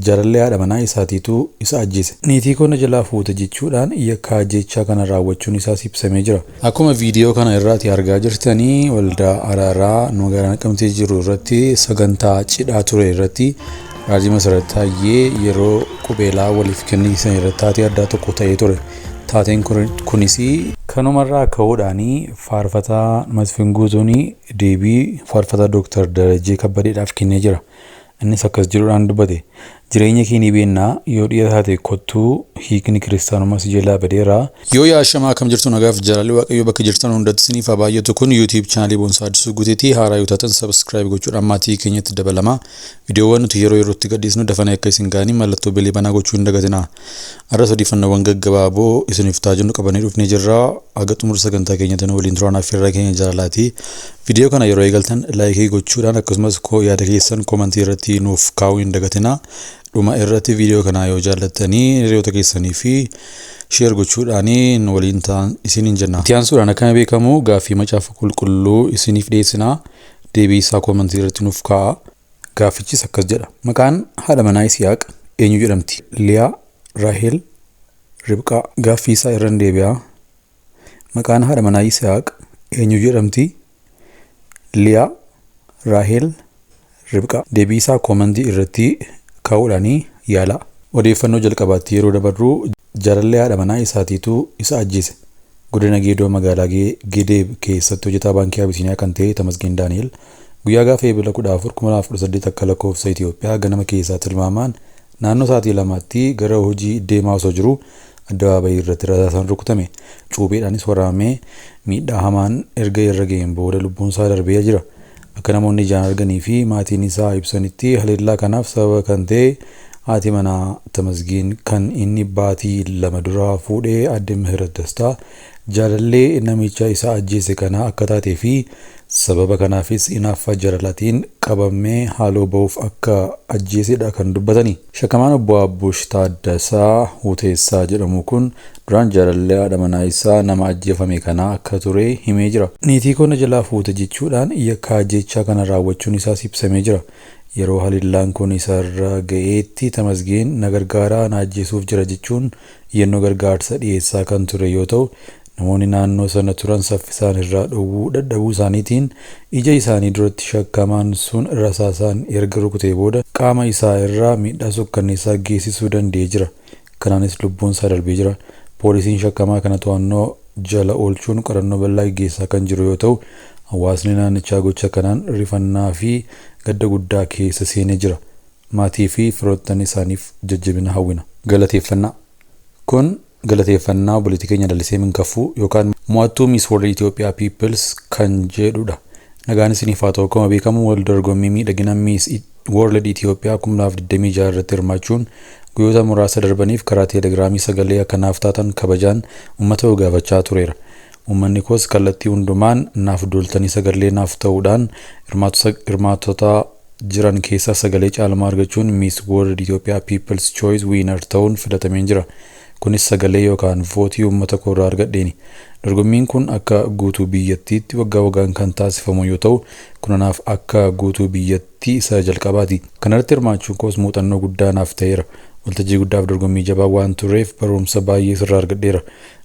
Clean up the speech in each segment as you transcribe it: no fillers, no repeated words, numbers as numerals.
Jaalallee haadha manaa isaatiitu isa ajjeese. Niitii koo na jalaa fuute jechuudhaan yakka ajjeechaa kana raawwachuun isaas ibsamee jira. Akkuma viidiyoo kana irraati argaa jirtanii, waldaa araaraa magaalaa Naqamtee jiru irratti sagantaa cidhaa ture irratti Raajii Masarat Taayyee yeroo qubeelaa waliif kennisan irratti taatee addaa tokko ta'ee ture. Taateen kunis kanumarraa ka'uudhaan faarfataa Masfin Guutuun deebii faarfataa Dooktar Darajjee Kabbadeedhaaf kennee jira. Innis akkas jedhuudhaan dubbate. "Jireenya kee ni beennaa, yoo dhiira taate kottuu, hiikni kiristaanummaa si jalaa badeera." Yoo yaashamaa, akkam jirtu? Nagaaf jaalalli Waaqayyoo bakka jirtan hundatti isiniif haa baay'atu. Kun YouTube chaanalii Boonsaa Addisuu Guuteetii. Haaraa yoo taatan subscribe gochuudhaan maatii keenyatti dabalama. Viidiyoowwan nuti yeroo yerootti gadhiisnu dafanii akka isin ga'anii mallattoo beelii banaa gochuu hin dagatinaa. Har'as odeeffannoowwan gaggabaaboo isiniif taajinu qabannee dhufnee jirra. Haga xumura sagantaa keenyatti nu waliin turaan affeerraa keenya jaalalaati. Viidiyoo kana yeroo eegaltan like gochuudhaan, akkasumas yaada keessan comment irratti nuuf kaa'uu hin dagatinaa. Dhuma irratti viidiyoo kana yoo jaallattanii hiriyoota keessanii fi share gochuudhaan nu waliin ta'an isiniin jenna. Itti aansuudhaan akkama beekamu gaaffii Macaafa Qulqulluu isiniif dhiyeessinaa. Deebii isaa comment irratti nuuf kaa'a. Gaaffichis akkas jedha. Maqaan haadha manaa Yisihaaq eenyu jedhamti? Liyaa, Raahel, Ribqaa. Gaaffii isaa irra deebi'a. Maqaan haadha manaa Yisihaaq eenyu jedhamti? Liyaa, Raahel, Ribqaa. Deebii isaa comment irratti kaa'uudhaan yaala. Odeeffannoo jalqabaatti yeroo dabarru, jaalallee haadha manaa isaatiitu isa ajjeese. Godina Geedoo magaalaa Gedeeb keessatti hojjetaa baankii Abisiiniyaa kan ta'e Tamasgeen Daani'el guyyaa gaafa Eebila 14 2018 akka lakkoofsa Itoophiyaa ganama keessaa tilmaamaan naannoo sa'aatii 2tti gara hojii deemaa osoo jiru addabaabayii irratti rasaasaan rukutame. Cuubeedhaanis waraabamee miidhaa hamaan erga irra ga'een booda lubbuun isaa darbee jira. Akka namoonni ijaan arganii fi maatiin isaa ibsanitti, haleellaa kanaaf sababa kan ta'e haati manaa Tamasgeen kan inni baatii 2 dura fuudhee aadde Mihirat Dastaa jaalallee namicha isa ajjeese kana akka taatee fi sababa kanaafis hinaaffaa jaalalaatiin qabamee haaloo ba'uuf akka ajjeesedha kan dubbatani. Shakkamaan obbo Abbush Taaddasaa Huteessaa jedhamu kun duraan jaalallee haadha manaa isaa nama ajjeefame kanaa akka ture himee jira. Niitii koo na jalaa fuute jechuudhaan yakka ajjeechaa kana raawwachuun isaas ibsamee jira. Yeroo haleellaan kun isarra ga'eetti Tamasgeen "Na gargaaraa, na ajjeesuuf jira" jechuun iyyannoo gargaarsa dhiyeessaa kan ture yoo ta'u, namoonni naannoo sana turan saffisaan irraa dhowwuu dadhabuu isaaniitiin ija isaanii duratti shakkamaan sun rasaasaan erga rukutee booda qaama isaa irraa miidhaa sukkanneessaa geessisuu danda'ee jira. Kanaanis lubbuun isaa darbee jira. Poolisiin shakkamaa kana to'annoo jala oolchuun qorannoo bal'aa gaggeessaa kan jiru yoo ta'u, hawaasni naannichaa gocha kanaan rifannaa fi gadda guddaa keessa seenee jira. Maatii fi firoottan isaaniif jajjabina hawwina. Galateeffannaa. Kun galateeffannaa obboleettii keenya Lalisee Minkaffuu yookaan mo'attuu Miss World Ethiopia Peoples kan jedhudha. Nagaan isiniif haa ta'u. Akkuma beekamu wal dorgommii miidhagina Miss World Ethiopia 2026 irratti hirmaachuun guyyoota muraasa darbaniif karaa Teelegiraamii sagalee akka naaf taatan kabajaan uummata gaafachaa tureera. Uummanni koos kallattii hundumaan naaf duultanii sagalee naaf ta'uudhaan hirmaattota jiran keessaa sagalee caalmaa argachuun Miss World Ethiopia People's Choice Winner ta'uun filatameen jira. Kunis sagalee yookaan vote uummata koorraa argadheeni. Dorgommiin kun akka guutuu biyyattiitti waggaa waggaan kan taasifamu yoo ta'u, kun anaaf akka guutuu biyyattii isa jalqabaati. Kanarratti hirmaachuun koos muuxannoo guddaa naaf ta'eera. Waltajjii guddaaf dorgommii jabaa waan tureef barumsa baay'ee sirraa argadheera.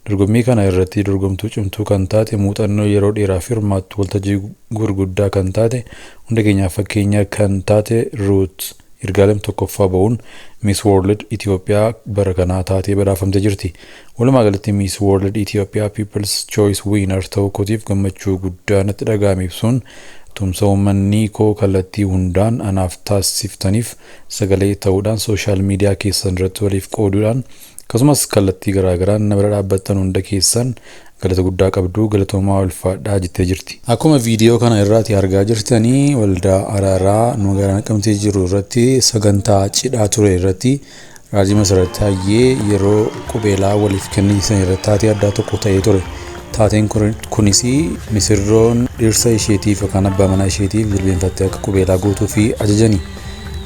Dorgommii kana irratti dorgomtuu cimtuu kan taate, muuxannoo yeroo dheeraaf hirmaattu waltajjii gurguddaa kan taate, hunda keenyaaf fakkeenya kan taate Ruut Yirgaalem tokkoffaa ba'uun Miss World Itoophiyaa bara kanaa taatee badhaafamtee jirti. Walumaa galatti Miss World Itoophiyaa People's Choice Winner ta'uu kootiif gammachuu guddaa natti dhaga'ame ibsuun, tumsa uummanni koo kallattii hundaan anaaf taasiftaniif sagalee ta'uudhaan, social media keessan irratti waliif qooduudhaan, akkasumas kallattii garaagaraan na bira dhaabbattan hunda keessan galata guddaa qabdu, galatoomaa, ulfaadhaa jettee jirti. Akkuma viidiyoo kana irraati argaa jirtanii, waldaa araaraa magaalaa Naqamtee jiru irratti sagantaa cidhaa ture irratti Raajii Masarat Taayyee yeroo qubeelaa waliif kennisan irratti taatee addaa tokko ta'ee ture. Taateen kunis misirroon dhirsa isheetiif yookaan abbaa manaa isheetiif jilbeenfattee akka qubeelaa gootuu fi ajajani.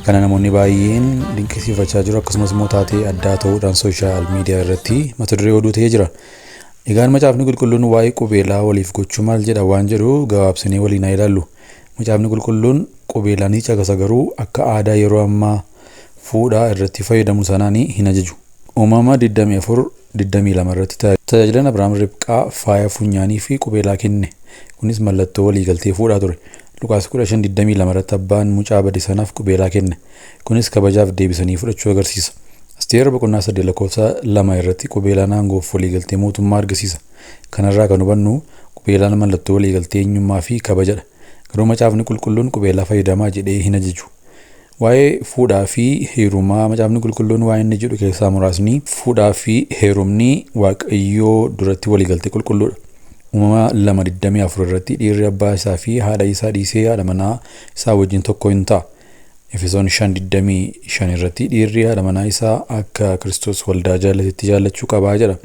Kana namoonni baay'een dinqisiifachaa jiru, akkasumas immoo taatee addaa ta'uudhaan social media irratti mata duree oduu ta'ee jira. Egaan Macaafni Qulqulluun waa'ee qubeelaa waliif gochuu maal jedha waan jedhu gabaabsinee waliin haa ilaallu. Macaafni Qulqulluun qubeelaa ni caqasa, garuu akka aadaa yeroo ammaa fuudhaa irratti fayyadamu sanaan hin ajaju. Uumama 24:22 irratti tajaajilaan Abiraam Ribqaa faaya funyaanii fi qubeelaa kenne. Kunis mallattoo waliigaltee fuudhaa ture. Luqaas 15:22 irratti abbaan mucaa bade sanaaf qubeelaa kenne. Kunis kabajaaf deebisanii fudhachuu agarsiisa. Asteer boqonnaa 3 lakkoofsa 2 irratti qubeelaan aangoof waliigaltee mootummaa argisiisa. Kanarraa kan hubannu qubeelaan mallattoo waliigaltee eenyummaa fi kabajadha. Garuu macaafni qulqulluun qubeelaa fayyadamaa jedhee hin ajaju. Waa'ee fuudhaa fi heerumaa macaafni qulqulluun waa inni jedhu keessaa muraasni fuudhaa fi heerumni waaqayyoo duratti waliigaltee qulqulluudha. Uumama 2:24 irratti dhiirri abbaa isaa fi haadha isaa dhiisee haadha manaa isaa wajjin tokko hin ta'a. Efesoon 5:25 irratti dhiirri haadha manaa isaa akka Kiristoos waldaa jaallatetti jaallachuu qabaa jedha.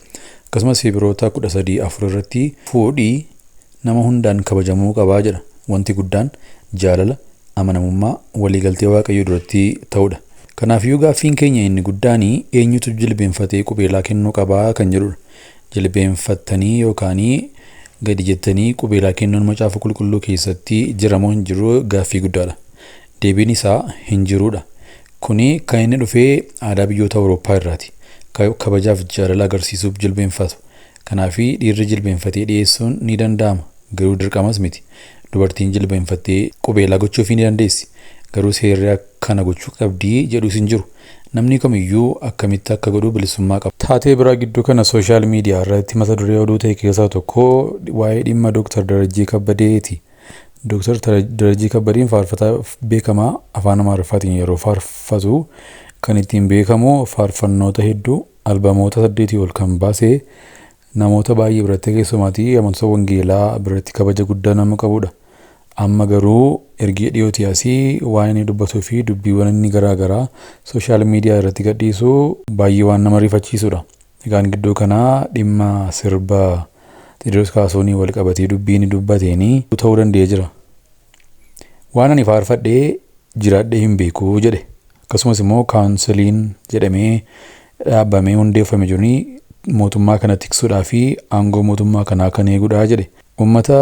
Akkasumas Hibroota 13:4 irratti fuudhii nama hundaan kabajamuu qabaa jedha. Wanti guddaan jaalala, amanamummaa, waliigaltee waaqayyoo duratti ta'udha. Kanaafiyyuu gaaffiin keenya inni guddaan eenyutu jilbeenfatee qubeelaa kennuu qabaa kan jedhudha. Jilbeenfattanii yookaan gadi jettanii qubeelaa kennuun macaafa qulqulluu keessatti jira moo hin jiru gaaffii guddaadha. Deebiin isaa hin jiruudha. Kuni kan inni dhufee aadaa biyyoota Awurooppaa irraati. Kabajaaf jaalala agarsiisuuf jilbeenfatu. Kanaafii dhiirri jilbeenfatee dhiyeessuun ni danda'ama. Garuu dirqamas miti. Dubartiin jilbeenfattee qubeelaa gochuufii ni dandeessi. Garuu seerri akkana gochuu qabdii jedhus hin jiru. Namni kamiyyuu akkamitti akka godhu bilisummaa qaba. Taatee biraa gidduu kana social media irratti mata duree oduu ta'e keessaa tokko waa'ee dhimma Dooktar Darajjee Kabbadeeti. Dooktar Darajjee Kabbadeen faarfataa beekamaa afaan Amaariffaatiin yeroo faarfatu kan ittiin beekamu faarfannoota hedduu albamoota 8 ol kan baasee namoota baay'ee biratti keessumaatii amantoota wangeelaa biratti kabaja guddaa nama qabudha. Amma garuu ergi dhiyootii asii waan inni dubbatuu fi dubbiiwwan inni garaagaraa social media irratti gadhiisu baay'ee waan nama rifachiisudha. Egaan gidduu kanaa dhimma sirba Teediroos Kaasahuunii wal qabatee dubbii inni dubbateenii ta'uu danda'ee jira. Waan ani faarfadhee jiraadhee hin beeku jedhe. Akkasumas immoo counciliin jedhamee dhaabamee hundeeffame jiruni mootummaa kana tiksuudhaa fi aangoo mootummaa kanaa kan eegudha jedhe. Uummata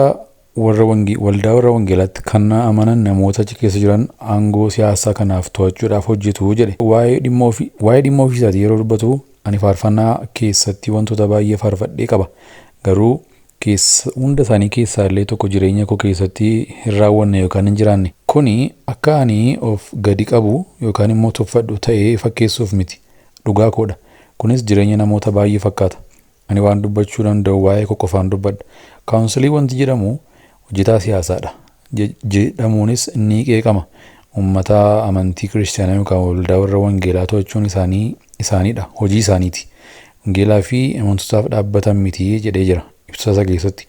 warra waldaa warra wangeelaatti kan amanan namoota achi keessa jiran aangoo siyaasaa kanaaf to'achuudhaaf hojjetu jedhe. Waa'ee dhimma ofiisaatii yeroo dubbatu ani faarfannaa keessatti wantoota baay'ee faarfadhee qaba. Garuu hunda isaanii keessaa illee tokko jireenya koo keessatti hin raawwanne yookaan hin jiraanne. Kuni akka ani of gadi qabu yookaan immoo tuffadhu ta'ee fakkeessuuf miti. Dhugaa koodha. Kunis jireenya namoota baay'ee fakkaata. Ani waan dubbachuu danda'u waa'ee koo qofaan dubbadha. Councilii wanti jedhamu hojjetaa siyaasaadha. Jedhamuunis ni qeeqama. Uummata amantii kiristaanaa yookaan waldaa warra wangeelaa to'achuun isaaniidha. Hojii isaaniiti. Wangeelaa fi amantootaaf dhaabbatan miti jedhee jira ibsa isaa keessatti.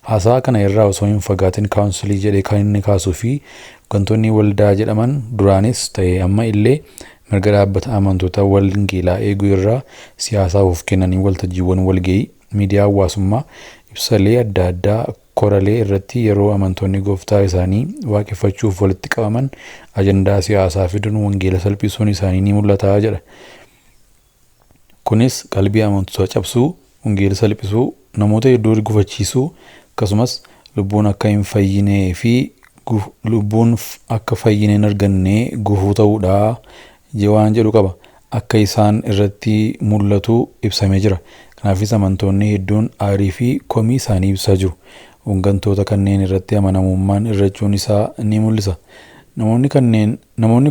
Haasaa kana irraa osoo hin fagaatin councilii jedhee kan inni kaasuu fi hooggantoonni waldaa jedhaman duraanis ta'e amma illee mirga dhaabbata amantoota wangeelaa eeguu irraa siyaasaaf of kennanii waltajjiiwwan walgahii miidiyaa hawaasummaa ibsalee adda addaa koralee irratti yeroo amantoonni gooftaa isaanii waaqeffachuuf walitti qabaman ajandaa siyaasaa fiduun wangeela salphisuun isaanii ni mul'ata jedha. Kunis qalbii amantoota cabsuu, wangeela salphisuu, namoota hedduu gufachiisuu akkasumas lubbuun akka hin fayyinee fi lubbuun akka fayyina hin arganne gufuu ta'uudha waan jedhu qaba. Akka isaan irratti mul'atu ibsamee jira. Kanaafis amantoonni hedduun aarii fi komii isaanii ibsaa jiru. Hooggantoota kanneen irratti amanamummaan irrachuun isaa ni mul'isa. Namoonni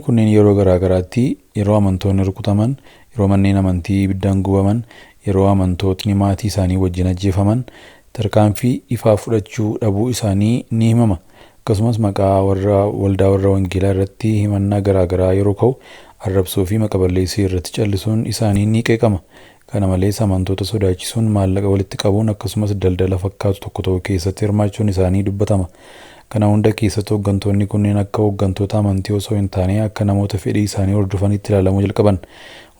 kunneen yeroo garaa garaatti yeroo amantoonni rukutaman, yeroo manneen amantii ibiddaan gubaman, yeroo amantootni maatii isaanii wajjin ajjeefaman tarkaanfii ifaa fudhachuu dhabuu isaanii ni himama. Akkasumas maqaa warra waldaa warra wangeelaa irratti himannaa garaa garaa yeroo ka'u arrabsoo fi maqaballeessii irratti callisuun isaanii ni qeeqama. Kana malees amantoota sodaachisuun maallaqa walitti qabuun akkasumas daldala fakkaatu tokko tokko keessatti hirmaachuun isaanii dubbatama. Kana hunda keessatti hooggantoonni kunneen akka hooggantoota amantii osoo hin taane akka namoota fedhii isaanii hordofanitti ilaalamuu jalqaban.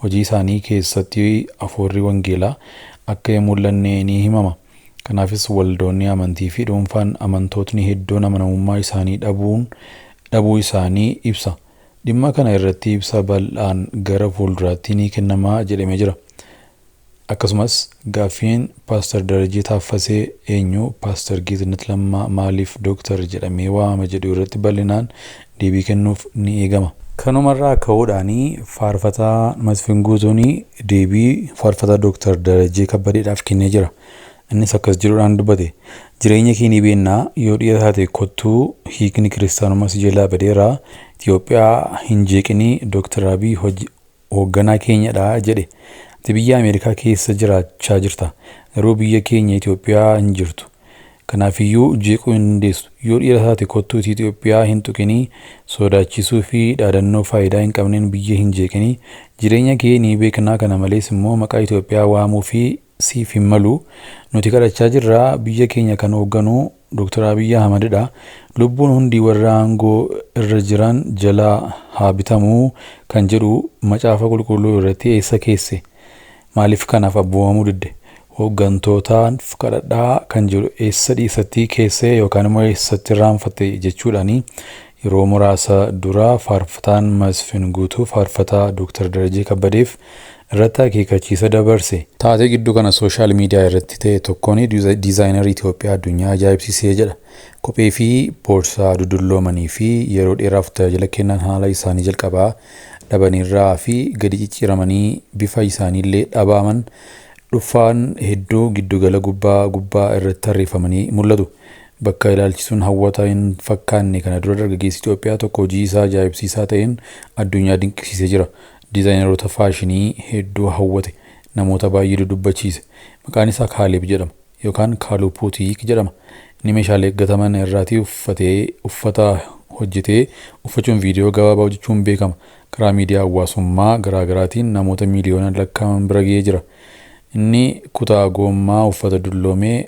Hojii isaanii keessatti hafuurri wangeelaa akka hin mul'anne ni himama. Kanaafis waldoonni amantii fi dhuunfaan amantootni hedduun amanamummaa isaanii dhabuu isaanii ibsa. Dhimma kana irratti ibsa bal'aan gara fuulduraatti ni kennama jedhamee jira. Akkasumas gaaffiin Paaster Darajjee Taaffasee eenyu Paaster Geetnet Lammaa maaliif Dooktar jedhamee waamama jedhu irratti bal'inaan deebii kennuuf ni eegama. Kanumarraa ka'uudhaan faarfataa Masfin Guutuun deebii faarfataa Dooktar Darajjee Kabbadeedhaaf kennee jira. Innis akkas jedhuudhaan dubbate. Jireenya kee ni beennaa, yoo dhiira taate kottuu, hiikni kiristaanummaa si jalaa badeera, Itoophiyaa hin jeeqinii, Dooktar Abiy hoogganaa keenyadha jedhe. Ati biyya Ameerikaa keessa jiraachaa jirta. Garuu biyya keenya Itoophiyaa hin jirtu. Kanaafiyyuu jeequu hin dandeessu. Yoo dhiira taate kottuu Itoophiyaa hin tuqinii, sodaachisuu fi dhaadannoo faayidaa hin qabneen biyya hin jeeqinii. Jireenya kee ni beeknaa, kana malees immoo maqaa Itoophiyaa waamuu fi siif hin malu. Nuti kadhachaa jirra, biyya keenya kan hoogganu Dooktar Abiy Ahmedidha. Lubbuun hundi warra aangoo irra jiran jalaa haa bitamuu kan jedhu macaafa qulqulluu irratti eessa keesse? Maaliif kanaaf abboomamuu didde? Hooggantootaaf kadhadhaa kan jedhu eessa dhiisatti keessee yookaan immoo eessatti irraanfatte jechuudhaani yeroo muraasa dura faarfataan Masfin Guutuu faarfataa Dooktar Darajjee Kabbadeef irratti akeekkachiisa dabarse. Taatee gidduu kana social media irratti ta'e tokkoon diizaayinerii Itoophiyaa addunyaa ajaa'ibsiisee jedha. Kophee fi boorsaa dudulloomanii fi yeroo dheeraaf tajaajila kennan haala isaanii jalqabaa dhabanirraa fi gadi cicciramanii bifa isaaniillee dhabaman dhufaan hedduu giddugala gubbaa gubbaa irratti tarreeffamanii mul'atu. Bakka ilaalchisuun hawwataa hin fakkaanne kana dura dargaggeessi Itoophiyaa tokko hojii isaa ajaa'ibsiisaa ta'een addunyaa dinqisiisee jira. Diizaayineroota faashinii hedduu hawwate, namoota baay'ee dudubbachiise. Maqaan isaa Kaaleeb jedhama yookaan Kaalupuutiik jedhama. Inni meeshaalee gataman irraatii uffatee uffata hojjetee uffachuun viidiyoo gabaabaa hojjechuun beekama. Karaa miidiyaa hawaasummaa garaagaraatiin namoota miiliyoonaan lakkaa'aman bira ga'ee jira. Inni kutaa gommaa uffata dulloomee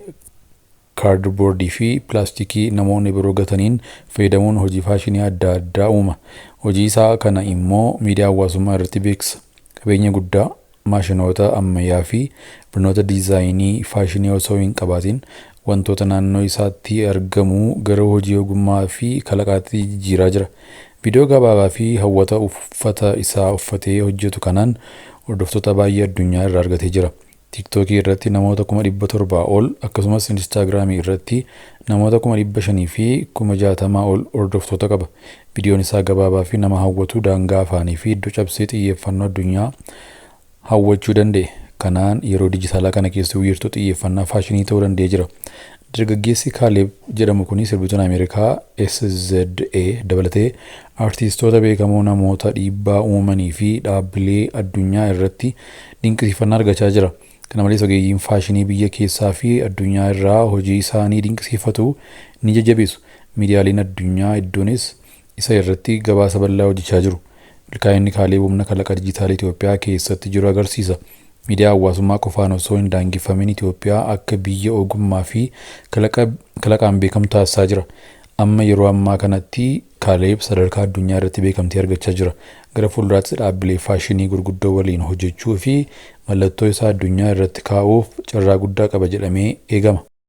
kaardboordii fi pilaastikii namoonni biroo gataniin fayyadamuun hojii faashinii adda addaa uuma. Hojii isaa kana immoo miidiyaa hawaasummaa irratti beeksisa. Qabeenya guddaa, maashinoota ammayyaa fi barnoota diizaayinii faashinii osoo hin qabaatin wantoota naannoo isaatti argamu gara hojii ogummaa fi kalaqaatti jijjiiraa jira. Viidiyoo gabaabaa fi hawwata uffata isaa uffatee hojjetu kanaan hordoftoota baay'ee addunyaa irraa argatee jira. Tiiktookii irratti namoota 700,000 ol, akkasumas Inistaagiraamii irratti namoota 560,000 ol hordoftoota qaba. Viidiyoon isaa gabaabaa fi nama hawwatu daangaa afaanii fi iddoo cabsee xiyyeeffannoo addunyaa hawwachuu danda'e. Kanaan yeroo dijitaalaa kana keessa wiirtuu xiyyeeffannaa faashinii ta'uu danda'ee jira. Dargaggeessi Kaaleeb jedhamu kun sirbituun Ameerikaa SZA dabalatee artiistoota beekamoo, namoota dhiibbaa uumanii fi dhaabbilee addunyaa irratti dinqisiifannaa argachaa jira. Kana malees ogeeyyiin faashinii biyya keessaa fi addunyaa irraa hojii isaanii dinqisiifatu, ni jajjabeessu. Miidiyaaleen addunyaa hedduunis isa irratti gabaasa bal'aa hojjechaa jiru. Milkaa'inni Kaaleeb humna kalaqa dijitaalaa Itoophiyaa keessatti jiru agarsiisa. Miidiyaa hawaasummaa qofaan osoo hin daangeffamin Itoophiyaa akka biyya ogummaa fi kalaqaan beekamtu taasisaa jira. Amma yeroo ammaa kanatti Kaaleeb sadarkaa addunyaa irratti beekamtii argachaa jira. Gara fuulduraatti dhaabbilee faashinii gurguddoo waliin hojjechuu fi mallattoo isaa addunyaa irratti kaa'uuf carraa guddaa qaba jedhamee eegama.